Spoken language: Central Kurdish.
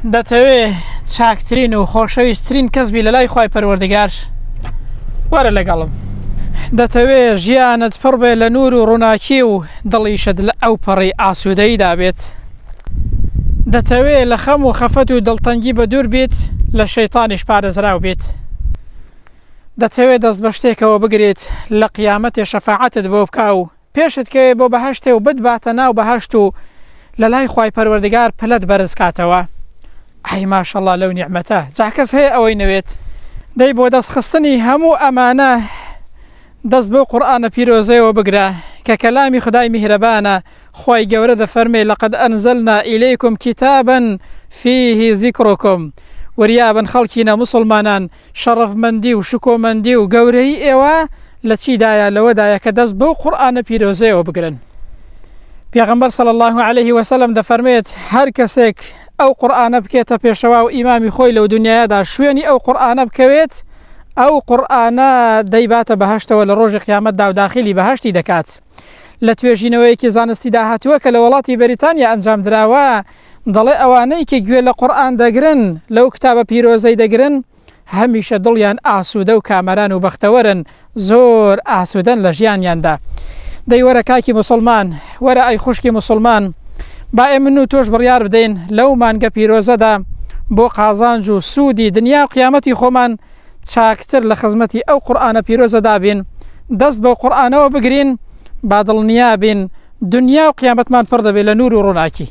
دەتەوێ چاکترین و خۆشەویستترین کەس بی لەلای خوای پەروەردگار؟ وەرە لەگەڵم. دەتەوێ ژیانت پڕ بێ لە نوور و ڕووناکی و دڵیشت لە ئەوپەڕی ئاسوودەییدا بێت؟ دەتەوێ لە خەم و خەفەت و دڵتەنگی بەدوور بیت، لە شەیتانیش پارێزراو بیت؟ دەتەوێ دەست بە شتێکەوە بگریت لە قیامەتێ شەفاعەتت بۆ بکا و پێشت کەوێ بۆ بەهەشتێ و بتباتە ناو بەهەشت و لەلای خوای پەروەردگار پلەت بەرز کاتەوە؟ ئای ماشەڵا لەو نیعمەتە جا کەس هەیە ئەوەی نەوێت؟ دەی بۆ دەست خستنی هەموو ئەمانە دەست بەو قورئانە پیرۆزەیەوە بگرە کە کەلامی خودای میهرەبانە خوای گەورە دەفەرمێ لقد انزلنا الیکم کتابا فیه ذکرکم وریابن خەڵکینە موسڵمانان شەڕەفمەندی و شکۆمەندی و گەورەیی ئێوە لە چیدایە لەوەدایە کە دەست بەو قورئانە پیرۆزەیەوە بگرن پێغەمبەر صلی الله علیه وسلم دەفەرمێت هەر کەسێک ئەو قورئانە بکێتە پێشەوا و ئیمامی خۆی لەو دنیایەدا شوێنی ئەو قورئانە بکەوێت ئەو قورئانە دەیباتە بەهەشتەوە لە ڕۆژی قیامەتدا و داخلی بەهەشتی دەکات لە توێژینەوەیەکی زانستیدا هاتووە کە لە وڵاتی بەریتانیا ئەنجامدراوە، دەڵێ ئەوانەی کە گوێ لە قورئان دەگرن، لەو کتابە پیرۆزەی دەگرن، هەمیشە دڵیان ئاسوودە و کامەران و بەختەوەرن، زۆر ئاسوودەن لە ژیانیاندا. دەی وەرە کاکی موسڵمان، وەرە ئەی خوشکی موسڵمان، با ئێ من و تۆش بڕیار بدەین لەو مانگە پیرۆزەدا بۆ قازانج و سوودی دنیا و قیامەتی خۆمان چاکتر لە خزمەتی ئەو قورئانە پیرۆزەدا بین، دەست بەو قورئانەوە بگرین، با دڵنیا بین دنیا و قیامەتمان پڕ دەبێت لە نوور و ڕووناکی.